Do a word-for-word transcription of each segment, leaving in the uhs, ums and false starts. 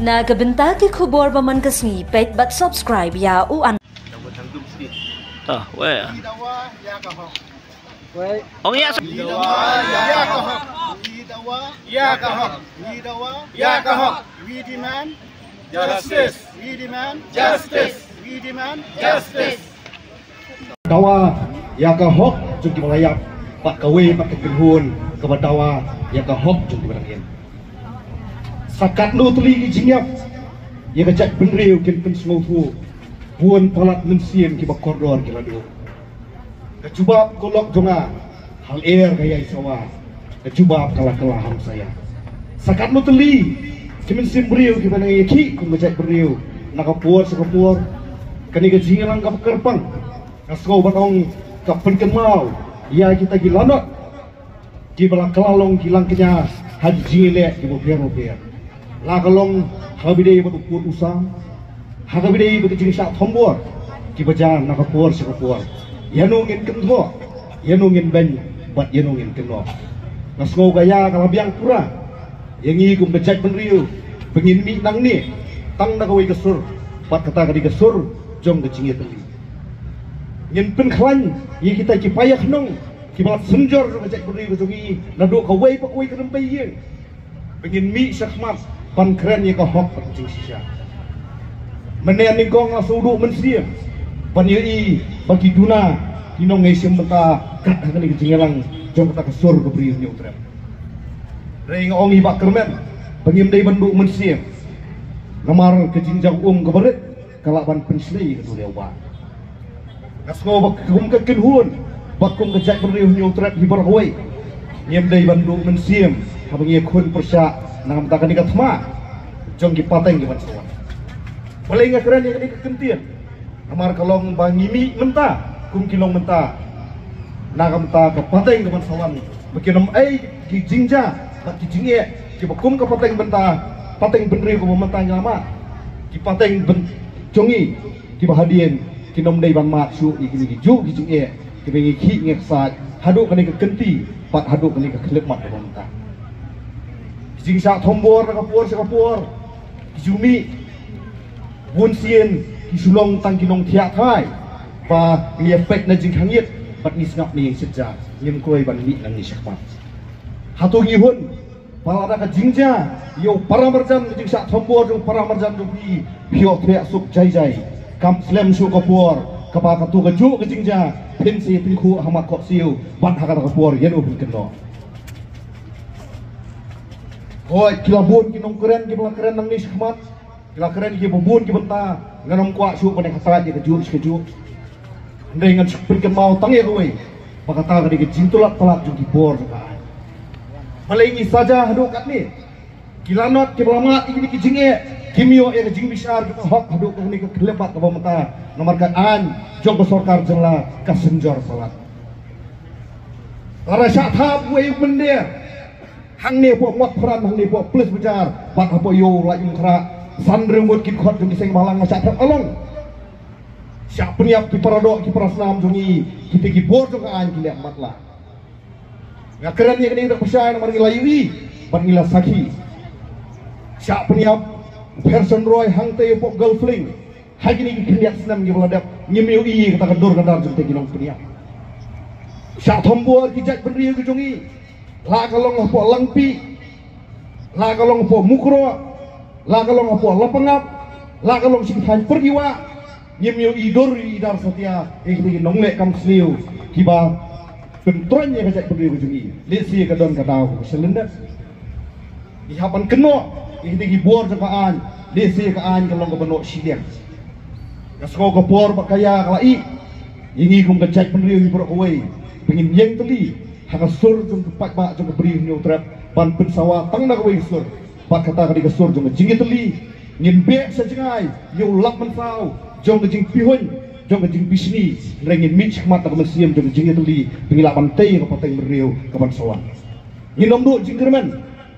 Na ka bynta ki khubor ba man ka sngi, peit bad subscribe ïa u an. Ah, weh. Ong ïa. Ïa ka hok. Ïa ka hok. Ïa ka hok. We demand justice. We demand justice. We demand justice. Dawa ïa ka hok jong kiba la ïap, bad kawei pat ka kynhun kaba dawa ïa ka hok jong kiba dang im. Sa katno tylli ki jingïap ïa ka jaitbynriew kin pynsngewthuh, bun palat mynsiem kiba kordor ki la duh. Ka jubab ka lok jong nga, ha lyer ka ïai sawa, ka jubab ka la kylla hamsaïa. Sa katno tylli ki mynsiem briew kiba nang ïakhih kum ka jaitbynriew na ka por sha ka por. Kane ka jingïalang kaba kyrpang, nga sngew ban ong, ka pynkynmaw ïa kita ki lanot kiba la kylla long ki langkñia ha ki jingïaleh kiba pher bapher. La ka long ha kaba ïadei bad u pud u sam, ha kaba ïadei bad ka jingshah thombor kiba jia na ka por sha ka por. Ïano ngin kynthoh, ïano ngin beiñ, bad ïano ngin kynnoh. Nga sngew ka ïa ka la biang pura ïa ngi kum ka jaitbynriew ba ngin mih nangne tang na kawei ka sur, bad kata ka dei ka sur jong ka jingïatylli. Ngin pynkhlaiñ ïa kita ki paidbah khnong kiba la synjor jong ka jaitbynriew ka jong ngi naduh kawei pa kawei ka rympei ïing, ba ngin mih shakhmat ban kren ïa ka hok bad ka jingshisha. Mynne nyngkong nga sngewduh mynsiem ban ïohi ba ki duna ki nongshim bynta kat ha kane ka jingïalang jong kata ka sur ka Bri u Hynñiewtrep. Hynrei nga ong ïa i Bah Kyrmen ba ngim dei ban duh mynsiem, namar ka jingjia um kaba rit ka lah ban pynshlei ïa ka duriaw bah. Nga sngew ba kum ka kynhun bad kum ka jaitbynriew Hynñiewtrep hi baroh kawei, ngim dei ban duh mynsiem haba ngi ïakhun pyrshah na ka bynta kane ka thma jong ki pateng ki ban sa wan. Balei nga kren ïa kane ka kyntien? Namar ka long ba ngi mih mynta kum ki long mynta na ka bynta ka pateng ka ban sa wan, ba kin ym ei ki jingjia bad ki jingeh kiba kum ka pateng bynta, pateng bynriew kaba mynta ngi la mad. Ki pateng byn jong ngi kiba hadien kin ym dei ban mad shuh ïa kine kijuh ki jingeh kiba ngi khih ngi ksaid haduh kane ka kynti bad haduh kane ka khyllipmat kaba mynta. Ki jingshah thombor na ka por sha ka por, ki ju mih. Bun sien ki shu long tang ki nongthiah thai ba ngi ïa peit na jingkhang ïit bad ngi sngap na ïing sitja, ngim kloi ban mih nangne shakhmat. Hato ngi hun ba lada ka jingjia ïa u para marjan, ka jingshah thombor jong u para marjan jong phi, phi ïohthiah suk jai jai? Kam slem shuh ka por kaba kato kajuh ka jingjia phin sa ïatyngkhuh ha mat khohsiew, bad ha kata ka por ïano phin kynnoh? Hooid, ki la bun ki nongkren kiba la kren nangne shakhmat, ki la kren kiba bun ki bynta, ngan ym kwah shuh ban ïa kata ïa kajuh shi kajuh. Hynrei ngan shu pynkynmaw tang ïa kawei, ba kata ka dei ka jingtulot palat jong ki bor jong ka aiñ. Balei ngi saja haduh katne? Ki lanot kiba la mad ïa kine ki jingeh kim ïoh ïa ka jingbishar kaba hok haduh kane ka khyllipmat kaba mynta, namar ka aiñ jong ka sorkar jylla ka synjor palat. Lada shah thap wei u mynder hangne hapoh Motphran, hangne hapoh Police Bazar bad hapoh Ïew Laitumkhrah, san hynriew ngut ki dkhot jong ki seng bhalang la shah thep along. Shah pynïap ki para doh ki para snam jong ngi, kita ki bor jong ka aiñ ki leh matlah. Nga kren ïa kane da ka pyrshah namar ngi la ïohi bad ngi la sakhi. Shah pynïap u Pherson Roy hangtei hapoh Golf Link. Ha kine ki khyndiat snem kiba la dep ngim ïohi ïa kata ka dur ka dar jong kita ki nongpynïap. Shah thombor ki jaitbynriew ki jong ngi, la ka long hapoh Langpih, la ka long hapoh Mukroh, la ka long hapoh Lapangap, la ka long sha ki thaiñ Pyrdiwah, ngim ïohi dur ïohi dar satia ïa kita ki nongleh kam sniew kiba pyntroiñ ïa ka jaitbynriew ka jong ngi. Lehse ka don ka daw kaba sha lyndet. Ngi hap ban kynnoh ïa kita ki bor jong ka aiñ, lehse ka aiñ ka long kaba noh shiliang. Nga sngew ka por bad ka ïa ka la ih ïa ngi kum ka jaitbynriew hi baroh kawei ba ngin ïeng tylli ha ka sur jong ka paidbah jong ka Bri u Hynñiewtrep ban pynsawa tang na kawei ka sur, bad kata ka dei ka sur jong ka jingïatylli. Ngin beh sha jngai ïa u lap mynsaw jong ka jingpihuiñ, jong ka jingbishni, hynrei ngin mih shakhmat da ka mynsiem jong ka jingïatylli ba ngi lah ban tei ïa ka pateng bynriew ka ban sa wan. Ngin ym duh jingkyrmen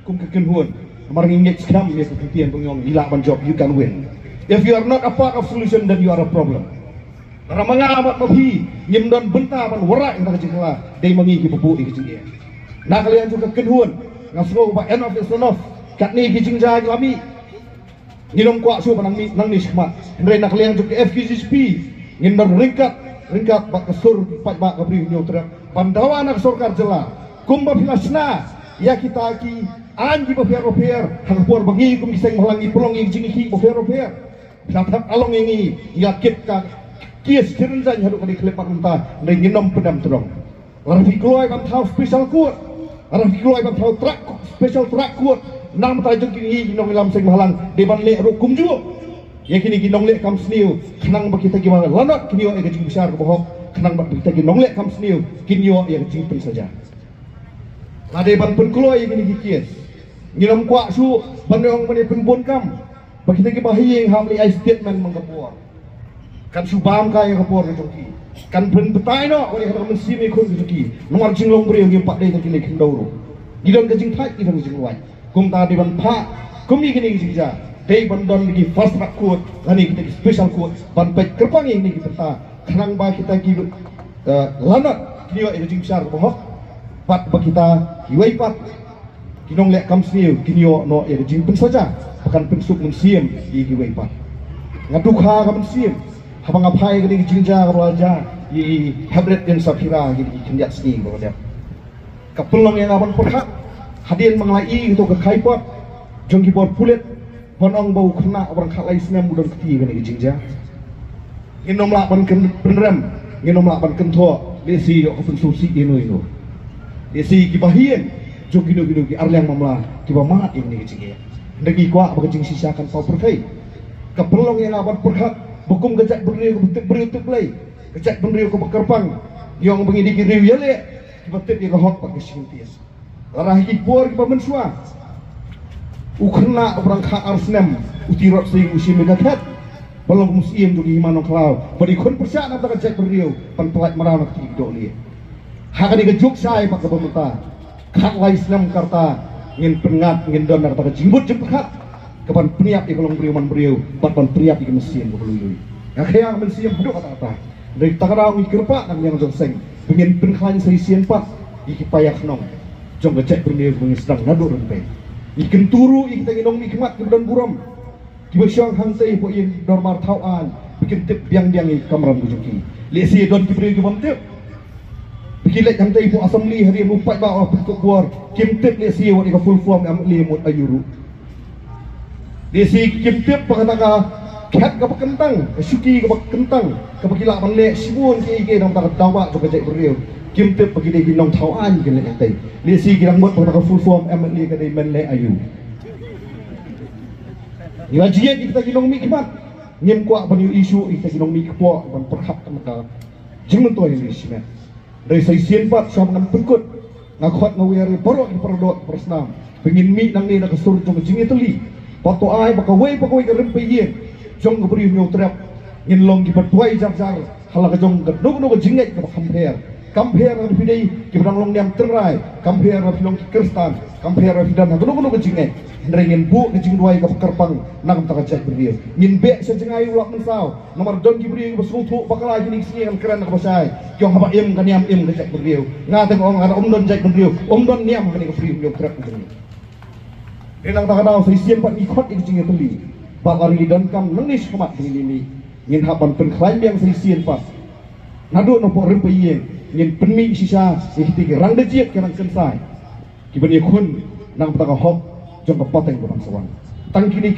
kum ka kynhun, namar ngi ngeit skhem ïa ka ktien ba ngi ong, ngi lah ban jop, you can win. If you are not a part of solution, then you are a problem. Lada ma nga bad ma phi ngim don bynta ban wanrah ïa ka jingkylla, dei ma ngi kiba buh ïa ka jingeh. Na ka liang jong ka kynhun, nga sngew ba enough is enough. Katne ki jingjia ki la mih. Ngin ym kwah shuh ban nang mih nangne shakhmat. Hynrei na ka liang jong ka F K J G P ngin don ryngkat ryngkat bad ka sur paidbah ka Bri u Hynñiewtrep ban dawa na ka sorkar jylla kumba phi la shna ïa kita ki aiñ kiba pher bapher ha ka por ba ngi kum ki seng bhalang ngi pynlong ïa ki jingïakhih bapher bapher. Phi la thep along ïa ngi ïa kit ka kies kyrpang haduh ka dei khlem pat mynta. Hynrei ngin ym pyndem tyrong. Lada phi kloi ban thaw special court, lada phi kloi ban thaw track, special track court, namar jong kine ki nongïalam seng bhalang dei ban leh ruh kumjuh ïa kine ki nongleh kam sniew, khnang ba kita kiba lanot kin ïoh ïa ka jingbishar kaba hok, khnang ba kita ki nongleh kam sniew kin ïoh ïa ka jingpynsaja. Lada dei ban pynkloi ïa kine ki kes, ngin ym kwah shuh ban ong ban ïa pynbun kam ba kita kiba ha ïing hap leh ai statement man ka por. Kan shu bam ka ïa ka por ka jong ki. Kan pynbatai noh wat ïa ka mynsiem ïa khun ka jong ki. Namar jinglong briew ngim pat dei tang ki lei khyndew ruh. Ngi don ka jingthait, ngi don ka jinglwait. Kumta dei ban phah kum ïa kine ki jingjia, dei ban don ki fast track court lane kita ki special court ban peit kyrpang ïa kine ki bynta, khnang ba kita ki, eh, lanot kin ïoh ïa ka jingbishar kaba hok, bad ba kita kiwei pat ki nongleh kam sniew kin ïoh noh ïa ka jingpynsaja ba kan pynsuk mynsiem ïa kiwei pat. Nga dukha ka mynsiem haba nga phai ïa kane ka jingjia kaba la jia ïa i Hepbret Deinsahphira ïa kine ki khyndiat sngi ba la dep. Ka pynlong ïa nga ban pyrkhat hadien ba nga la ïohi ïa kato ka khaipot jong ki bor pulit ban ong ba u khynnah uba dang khatlai snem u don kti ïa kane ka jingjia. Ngin ym lah ban kyn-, pynrem, ngin ym lah ban kynthoh, lehse ïoh ka pynsngewsih ïa no ïa no. Lehse kiba ha ïing jong kino kino ki arliang mamla kiba mad ïa kane ka jingeh. Hynrei ngi kwah ba ka jingshisha kan paw pyrthei. Ka pynlong ïa nga ban pyrkhat ba kum ka jaitbynriew kaba tip briew tip Blei, ka jaitbynriew kaba kyrpang, ngi ong ba ngi dei ki riew ïaleh kiba tip ïa ka hok bad ka shimti. Lada ha ki por kiba mynshuwa u khynnah uba dang khatar snem u Tirot Sing u shim ïa ka khet ba long u syiem jong ki hima Nongkhlaw, ba dei khun pyrshah na ka bynta ka jaitbynriew ban pyllait mraw na ka kti ka dohlieh. Ha kane ka juk shai bad kaba mynta, khatlai snem ka rta, ngin pynngat, ngin don na kata ka jingmut jingpyrkhat kaban pynïap ïa ka longbriew manbriew bad ban pynïap ïa ka mynsiem kaba lui lui. Nga khia ka mynsiem haduh katta katta. Hynrei kata ka daw ngi kyrpad na ka liang jong seng ba ngin pynkhlaiñ sa shisien pat ïa ki paia khnong jong ka jaitbynriew ba ngin sdang naduh rympei. Ngi kyntu ruh ïa kita ki nongmihkhmat kiba don burom kiba shong hangtei hapoh ïing dorbar thaw aiñ ba kin tip biang biang ïa ka kamram ka jong ki. Lehse don ki briew ki bym tip ba ki leit hangtei hapoh assembly hadien u paidbah u la pynkup bor, kim tip lehse wat ïa ka full form M L A mut aiu ruh. Lehse kim tip ba kata ka khet kaba kyntang, ka shuki kaba kyntang kaba ki lah ban leh shibun kiei kiei na ka bynta ka daw bah jong ka jaitbynriew, kim tip ba ki dei ki nongthaw aiñ ki leh hangtei. Lehse ki dang mut ba kata ka full form M L A ka dei men leh aiu. Ngi la jied ïa kita ki nongmihkhmat, ngim kwah ban ïohi shuh ïa kita ki nongmihkpoh ban pyrkhat ka mynta jingmyntoi hangne shimet. Hynrei sa shisien pat shuwa ba ngan pynkut, nga khot nga wiar ïa baroh ki paradoh ki parasnam ba ngin mih nangne na ka sur jong ka jingïatylli, bad to ai ba kawei pa kawei ka rympei ïing jong ka Bri u Hynñiewtrep ngin long kiba duwai jar jar ha la ka jong kano kano ka jingngeit kaba kham pher. Kam pher lada phi dei kiba dang long niam tynrai, kam pher lada phi long ki Khristan, kam pher lada phi don ha kano kano ka jingngeit. Hynrei ngin buh ka jingduwai kaba kyrpang na ka bynta ka jaitbynriew. Ngin beh sha jngai u lap mynsaw. Namar don ki briew kiba sngewthuh bakla kine ki sngi kan kren na kaba shai. Ki ong haba im ka niam im ka jaitbynriew. Nga te nga ong lada ym don jaitbynriew, ym don niam ha kane ka Bri u Hynñiewtrep ka jong ngi. Hynrei na kata ka daw sa shisien pat ngi khot ïa ka jingïatylli. Bad lada ngi donkam nangne shakhmat ba ngin ïa mih, ngin hap ban pynkhlaiñ biang sa shisien pat naduh napoh rympei ïing, ngin pynmih shisha ïa kita ki rang da jied ki rang kynsai kiban ïakhun na ka bynta ka hok jong ka pateng ka ban sa wan. Tang kine